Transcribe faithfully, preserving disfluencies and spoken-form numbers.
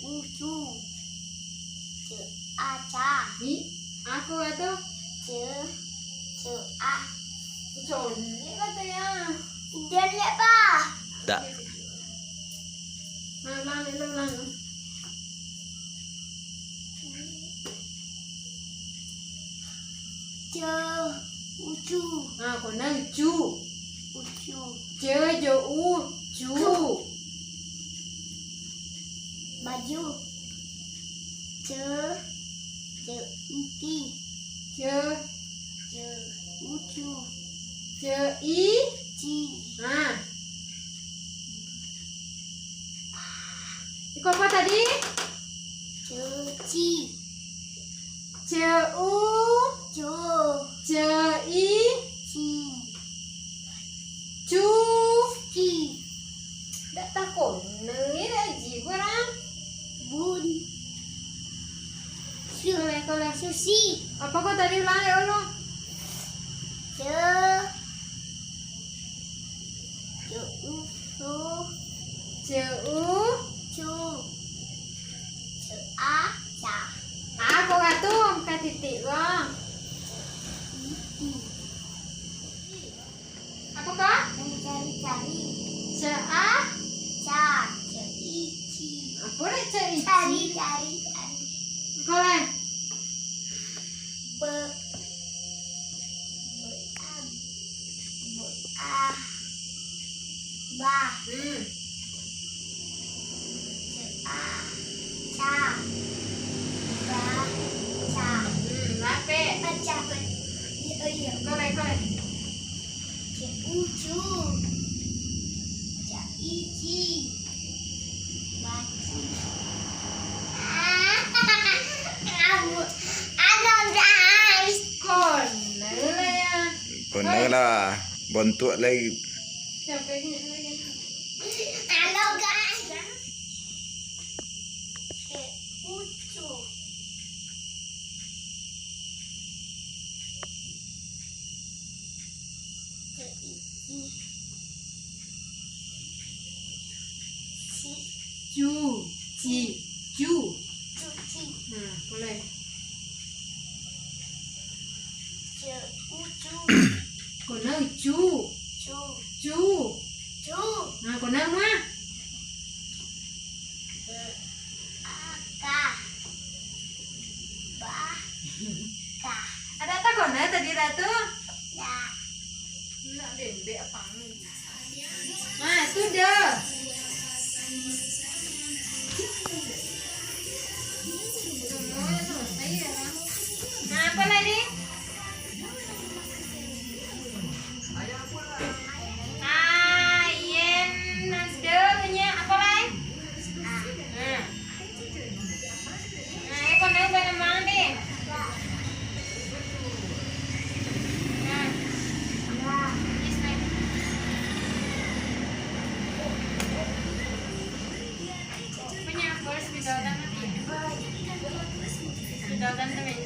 Ucu. Ce, a, ca. Ni, ako kato? Ce, ce, a. Colek kato ya. Colek, Pak. Dak. Nah, ulang, ulang, ulang. Ce, ucu. Ha, kona ucu. Ucu. Ce jo u, cu. Cu. Baju. Ce, ce, uti. Ce. Ce, ucu. Ce, i. Ci. Ha. Iko apo tadi? Cuci. Ce u. Cu. Ce i. Ci. Cu. Ci. Dak takon, nengin aji kurang. Bun. Su. Koleh, koleh. Susi. Apo ko tadi ulang, ya Allah? Ce. Ce u, su. Ce u. Cu. Ce a, ca. A ko kato, ka titik ko. Apo ko? Mencari-cari. Ce a. Ca. Ce i, ci. Apo dek ce i, ci? Cari, cari, cari. Koleh. Be, be, a, be, a, ba. Hmm. Ce a, ca. Ba, ca. Hmm, lapeh. Baca, ba-, iyo, iyo. Koleh, koleh. Ce ucu. Ce ici. Baci. Kamu, ano, guys. Kono lah ya. Kono lah. Bontuak lai. Sampai ni lagi. Halo, guys. Ce ucu. Ce ici. Ci. Cu. Ci. Cu. Cuci. Nah, koleh. Ce ucu. Kono ucu. Cu. Cu. Cu. Nah, kono mua. Be, a, ka. Ba, ka. Ada tak kono tadi, Ratu? Dak. Nak bembek apa ni? Nah, sudah. Nah, apa lagi? Ah, yen ado bunyi apo lai? Nah. Nah, iko nang banamang deh. Nah. Yes, nang. Punya first without an. Without an, teman.